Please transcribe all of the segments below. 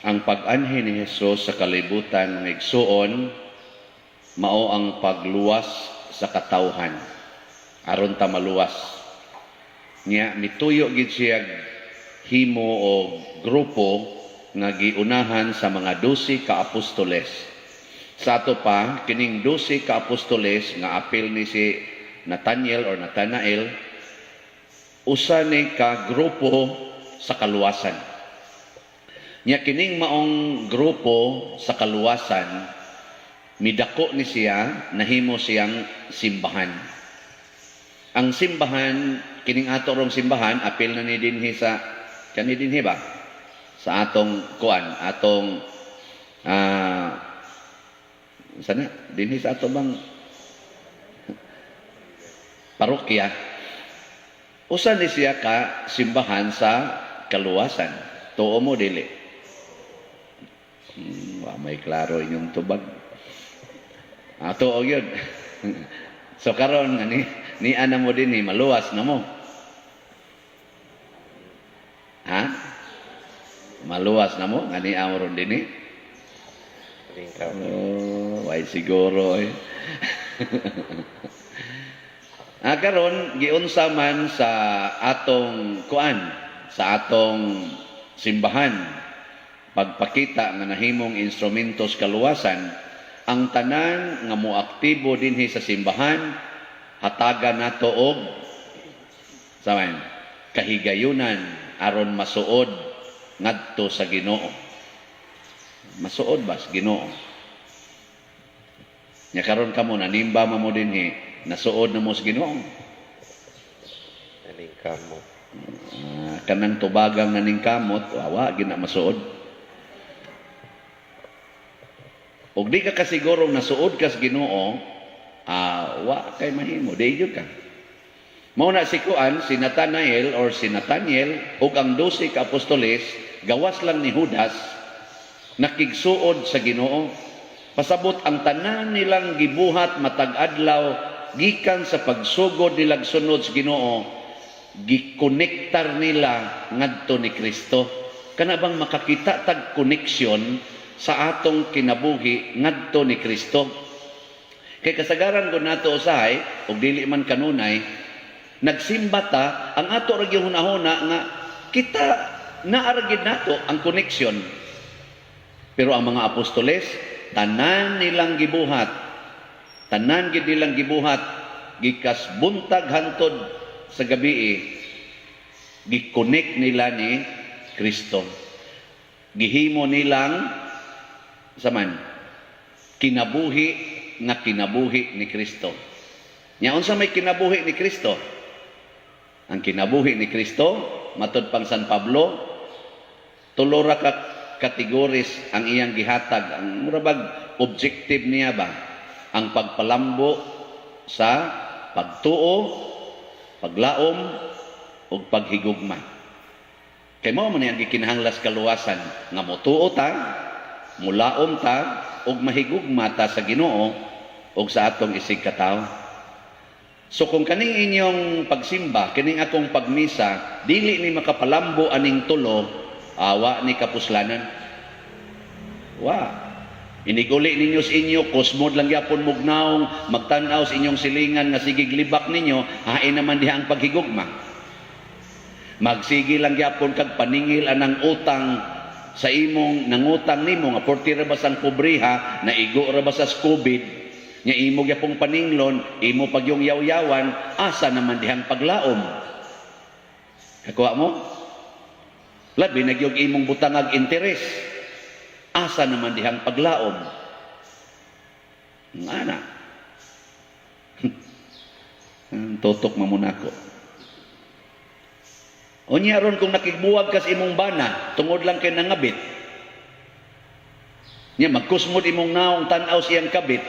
Ang pag-anhi ni Jesus sa kalibutan, mga igsuon, mao ang pagluwas sa katawhan aron ta maluwas. Nya mituyo gid siya, himo og grupo nga giunahan sa mga 12 ka apostoles. Sa ato pa, kining 12 ka apostoles nga apil ni si Nathaniel or Nathanael, usa ni ka grupo sa kaluwasan. Nya kining maong grupo sa kaluwasan, midako ni siya, nahimo siyang simbahan. Ang simbahan, kining ato rong simbahan, apil na ni dinhi sa kani dinhi ba? Sa atong kuan, atong sana dinhi sa ato bang parokya, usa ni siya ka simbahan sa kaluwasan. Tuo mo, dili? Wa may klaro inyong tubag. Tuo yun. So karon nga ni ana mo dinhi, maluwas na mo. Ha? Maluwas na mo nga ni amo ron dinhi? Oh, way siguro eh. Karon giunsa man sa atong kuan, sa atong simbahan, pagpakita nga nahimong instrumentos kaluwasan, ang tanan nga moaktibo dinhi sa simbahan, hatagan nato og saman kahigayunan aron masuod ngadto sa Ginoo. Masuod ba sa Ginoo? Nya karon kamo nanimba man mo dinhi, nasuod na mo sa Ginoo? Naningkamot. Kanang tubagang naningkamot, wa gina masuod. Ug di ka kasigurong nasuod ka sa Ginoo, wa kay mahimo, di jud ka. Mao na si kuan, si Nathanael or si Nathaniel ug ang 12 ka apostoles, gawas lang ni Judas, nakigsuod sa Ginoo. Pasabot ang tanan nilang gibuhat matag adlaw gikan sa pagsugod nilang sunod sa Ginoo, gikonektar nila ngadto ni Kristo. Kana bang makakita tag connection sa atong kinabuhi ngadto ni Kristo? Kay kasagaran ko nato usahay ug dili man kanunay nagsimba ta, ang ato ra gyud hunahuna nga kita naa ra gyud nato ang connection. Pero ang mga apostoles, tanan nilang gibuhat, tanan gid nilang gibuhat gikas buntag hantod sa gabi, gi-connect nila ni Kristo. Gihimo nilang saman kinabuhi nga kinabuhi ni Kristo. Nya unsa may kinabuhi ni Kristo? Ang kinabuhi ni Kristo, matod pang San Pablo, tulo ra ka categories ang iyang gihatag. Ang mura bag objective niya ba? Ang pagpalambo sa pagtuo, paglaom, ug paghigugma. Kay mao man ang gikinahanglas kaluwasan nga motuo ta, mulaom ta, ug mahigugma ta sa Ginoo ug sa atong isig katawo. So kung kaning inyong pagsimba, kining akong pagmisa, dili ni makapalambo aning tulo, awa ni kapuslanan. Wa. Iniguli ninyo sa inyo, kusmod lang gyapon mugnaong, magtan-aw sa inyong silingan nga sigig libak ninyo, hain naman diha ang paghigugma? Magsige lang gyapon kag paningil anang utang sa imong nangutang nimo nga porti ra ba sang pobreha, naigo ra ba sa COVID, nya imo gyapong paninglon, imo pagyong yaw-yawan, asa naman dihang paglaom? Kakuha mo? Labi na gyud imong butangag interes. Asa naman dihang paglaom? Ana. Tutok mo muna ko. Unya ron kung nakigbuwag kas imong bana, tungod lang kay nangabit. Nya magkusmod imong naong tan-aw siyang kabit.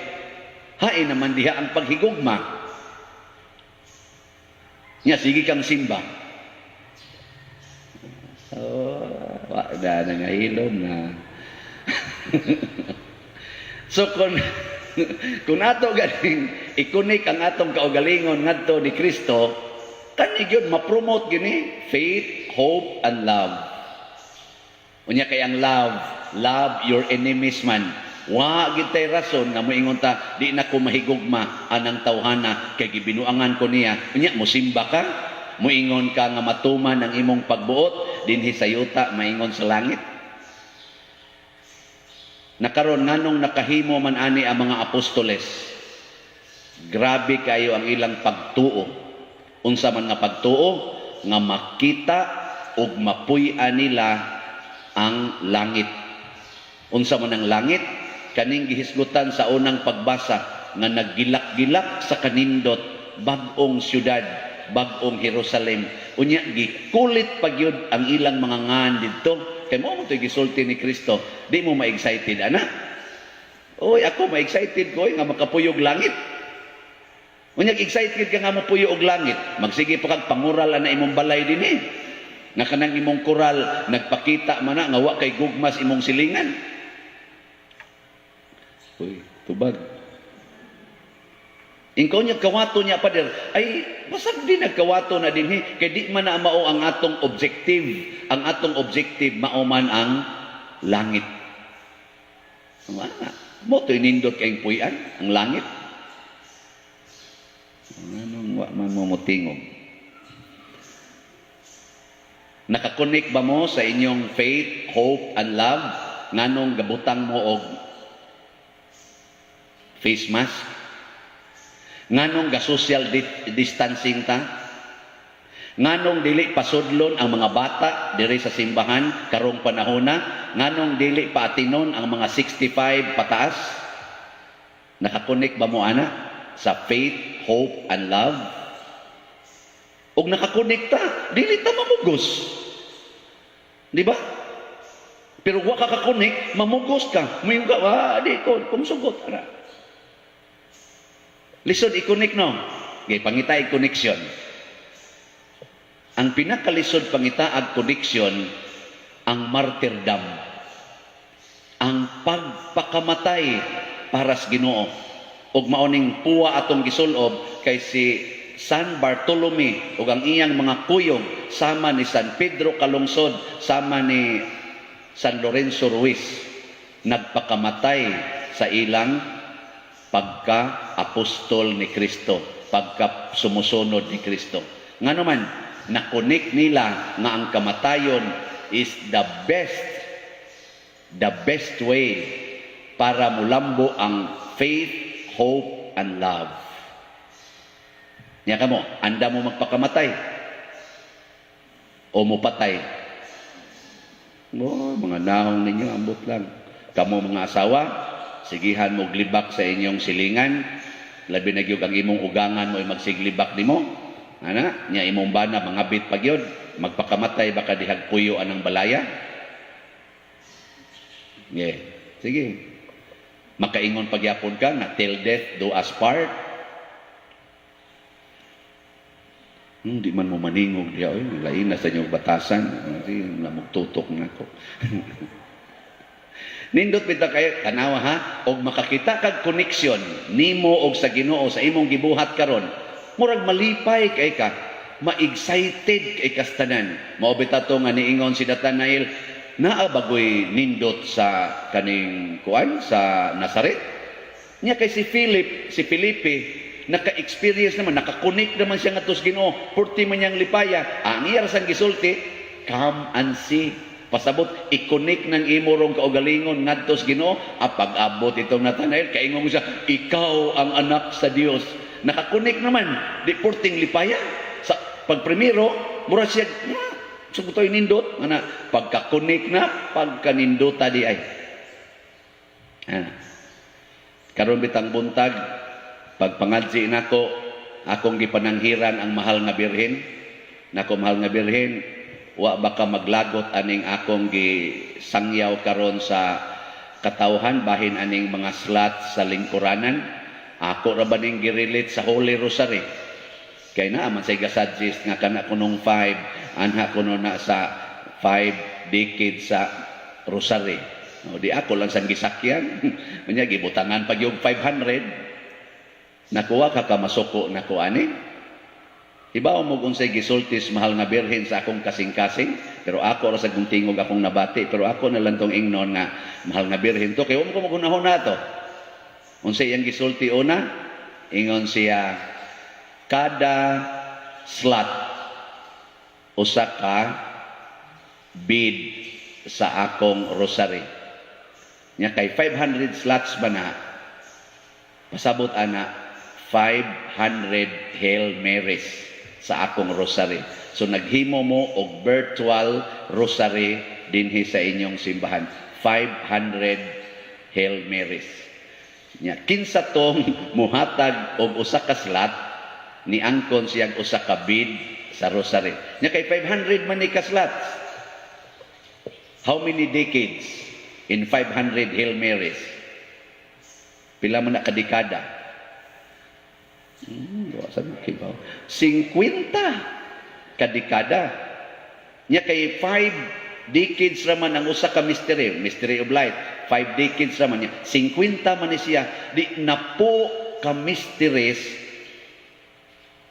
Hain naman diha ang paghigugma? Nya sige kang simba. Oh, wa na nangahilom na. So kung ato ganing i-connect ang atong kaugalingon ngadto ni Kristo, kani gyud ma-promote gini faith, hope and love. Unya kay ang love, love your enemies man. Wa gid tay rason nga moingon ta, "Di na ko mahigugma anang tawhana kay gibinuangan ko niya." Unya mosimba ka, moingon ka nga matuman ang imong pagbuot dinhi sa yuta maingon sa langit. Nakaron, nganong nakahimo man ani ang mga apostoles? Grabe kayo ang ilang pagtuo. Unsa man nga pagtuo? Nga makita ug mapuy-an nila ang langit. Unsa man ang langit? Kaning gihisgutan sa unang pagbasa nga naggilak-gilak sa kanindot, bag-ong syudad, bag-ong Jerusalem. Unya gikulit pa gyud ang ilang mga ngan didto. Kay mao man to'y gisulti ni Kristo. Di mo ma-excited ana? Oy, ako ma-excited ko nga makapuyog langit. Unya excited ka nga mopuyo og langit, magsige pa kag pangural ana imong balay dinhi. Nga kanang imong kural nagpakita man na nga wa kay gugmas imong silingan. Uy, tubag. Ingko niya kawato niya, pader, ay basag di nagkawato na dinhi kay di man na mao ang atong objective. Ang atong objective mao man ang langit. Wala. Mao to'y nindot kayong puy-an, ang langit. Anong wa man mo motingog? Naka-connect ba mo sa inyong faith, hope, and love? Nganong gabutang mo og face mask? Nganong ga social distancing ta? Nganong dili pasudlon ang mga bata diri sa simbahan karong panahona? Nganong dili paatinon ang mga 65 pataas? Naka-connect ba mo ana sa faith, hope, and love? Og nakakonekta, dili ta mamugos. Di ba? Pero wa ka ka-connect, mamugos ka. Muingon ka, "Ah, di ko, kung sugot." Ara. Lisod i-connect, no? Okay, pangita connection. Ang pinakalisod pangita ag connection, ang martyrdom. Ang pagpakamatay para sa Ginoo. Ug mao ning puwa atong gisulob kay si San Bartolome ug ang iyang mga kuyog, sama ni San Pedro Calungsod, sama ni San Lorenzo Ruiz, nagpakamatay sa ilang pagka-apostol ni Kristo, pagka sumusunod ni Kristo. Ngano man, na-connect nila nga ang kamatayon is the best way para mulambo ang faith, hope, and love. Nya kamo, anda mo magpakamatay o mupatay? Oh, mga nahong ninyo, ambot lang. Kamo mga asawa, sigihan mo glibak sa inyong silingan. Labi na gyud ang imong ugangan mo ay magsiglibak nimo. Ana, nya imong bana mangabit pa gyud, magpakamatay baka dihag puyo anang balaya. Yeah. Sige. Makaingon pagyapon ka nga till death do us part. Di man mo maningog diya, oy, lain na sa inyong batasan. Sige, namugtutok na ko. Nindot bitaw kayo, tanawa ha, og makakita kag connection nimo og sa Ginoo sa imong gibuhat karon, murag malipay kay ka, ma-excited kay kastanan. Mao bitaw to nga niingon si Nathanael, "Naa bagoy nindot sa kaning kuan sa Nazaret?" Nya kay si Philip, si Felipe, naka-experience naman, naka-connect naman siya ngadto sa Ginoo. Purti man niyang lipaya. Ang iya ra sang gisulti, "Come and see." Pasabot, i-connect ng imo rong kaugalingon ngadto sa Ginoo. Ah, pag-abot itong Nathanael, kaingon mo siya, "Ikaw ang anak sa Dios." Naka-connect naman, di purting lipaya. Sa pagprimero, mura siya, "Ah, subutoy nindot." Ana, pagka-connect na, pagkanindota di ay. Ah. Karon bitang buntag, pagpangadzi nako, akong gipananghiran ang mahal nga Birhen. Nako, mahal nga Birhen, wa baka maglagot aning akong gisangyaw karon sa katawhan bahin aning mga slot sa lingkuranan? Ako ra ba ning gi-relate sa Holy Rosary? Kay naa man say ga-suggest nga kana kunong 5 anha kuno na sa 5 decades sa rosary. O, di ako lang sang gisakyan. Unya gibutangan pag yung 500. Nakuha ka ka masuko nako ani. Hibaw mo unsay gisulti sa Mahal nga Birhen sa akong kasing-kasing, pero ako ra sa kong tingog akong nabati, pero ako na lang tong ingnon nga Mahal nga Birhen to, kay wa mo ko magunahon nato. Unsay iyang gisulti una? Ingon siya, kada slot usa ka bead sa akong rosary. Nya kay 500 slots ba na, pasabot ana 500 Hail Marys sa akong rosary. So naghimo mo og virtual rosary dinhi sa inyong simbahan. 500 Hail Marys. Nya kinsa tong muhatag og usa ka slot, niangkon siyang usa ka bead sa rosary. Nya kay 500 man ni ka slots. How many decades in 500 Hail Marys? Pila man na kadekada? Wa sa kibaw. 50 kadekada. Nya kay 5 decades raman ang usa ka mystery, Mystery of Light. 5 decades raman niya. 50 man ni siya. Di napo ka mysteries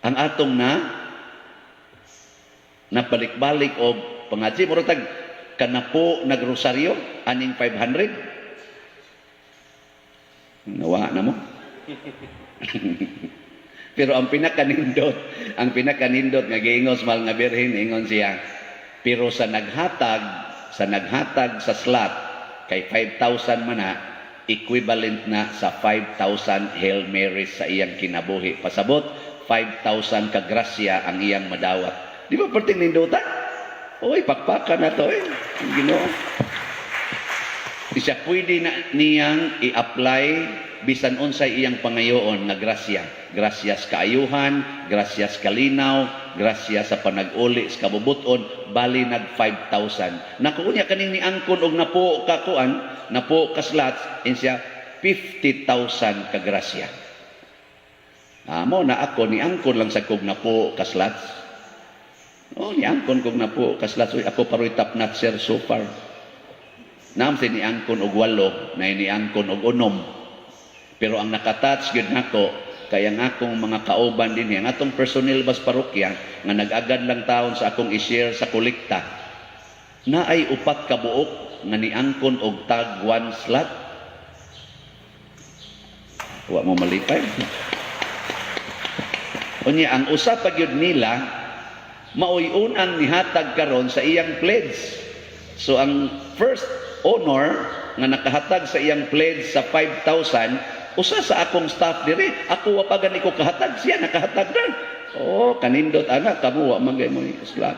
ang atong na napalik-balik og pangadji, mura tag kanapo nagrosaryo aning 500. Nawa na mo. Pero ang pinakanindot nga giingon sa Mahal nga Birhen, ingon siya, pero sa naghatag sa slot kay 5,000 man na, equivalent na sa 5,000 Hail Marys sa iyang kinabuhi. Pasabot, 5,000 ka grasya ang iyang madawat. Di ba perting nindota? Uy, pakpakan na to eh. Ang Ginoo. Siya pwede na niyang i-apply bisan unsay iyang pangayoon nga grasya. Grasyas kaayuhan, grasyas kalinaw, grasya sa panag-uli sa kabubuton, bali nag 5,000. Naku, unya kaning niangkon og napo ka kuan, napo ka slots, siya 50,000 ka grasya. Amo na ako niangkon lang sa kog napo ka slots. Oh, niangkon kog napo ka slots. Uy, ako paroy top notcher so far. Naam si niangkon og walo, na niangkon og 6. Pero ang nakatouch gyud nako kay ang akong mga kauban din, ang atong personnel bas parokya nga nag-agad lang taon sa akong i-share sa kolekta. Naay upat ka buok nga niangkon og tag one slot. Wa mo malipay. Unya ang usa pa gyud nila maoy unang nihatag karon sa iyang pledge. So ang first honor nga nakahatag sa iyang pledge sa 5,000, usa sa akong staff dire. Ako wa pa gani ko kahatag, siya nakahatag na. Oh, kanindot ana, kamo wa man mo slot.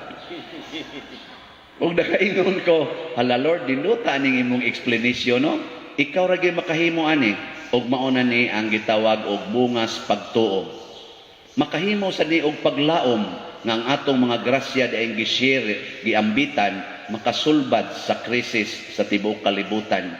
Ug nakaingon ko, "Hala Lord, nindota aning imong explanation, no? Ikaw ra gyud makahimo ani." Ug mao na ni ang gitawag og bungas pagtuo. Makahimo sa ni og paglaom nga ang atong mga grasya diayng gi-share, giambitan, makasulbad sa krisis sa tibuok kalibutan.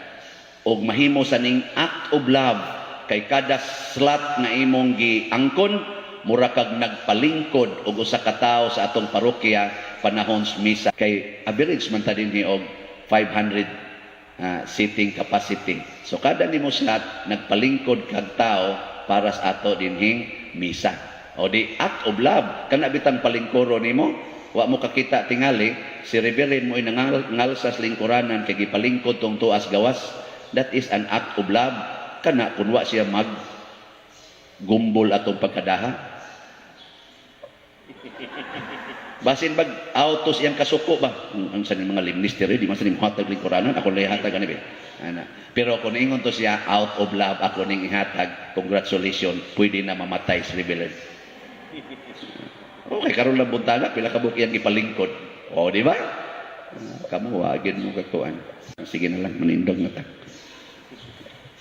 Og mahimo sa ning act of love kay kada slot nga imong giangkon, mura kag nagpalingkod og usa ka tawo sa atong parokya panahon sa misa, kay average man ta dinhi og 500 seating capacity. So kada nimo slot, nagpalingkod kag tao para sa ato dinhing misa. O di act of love kana bitang palingkuro nimo. Wa mo kakita tingali si Reverend mo nangal sa lingkuranan kay gipalingkod tong tuas gawas. That is an act of love. Kana kun wa siya mag gumbol atong pagkadaha. Basin bag autos iyang kasuko ba? Ang sa mga limnis diri, di man sa nimo hatag lingkuranan, ako lang hatag ani ba. Ana. Pero kung ingon to siya, out of love ako ning ihatag, congratulations, pwede na mamatay si Reverend. Okay, karon lang buntaga, pila ka buok iyang ipalingkod. O, di ba? Kamo, wagin mo kakuan. Sige na lang, manindog na ta.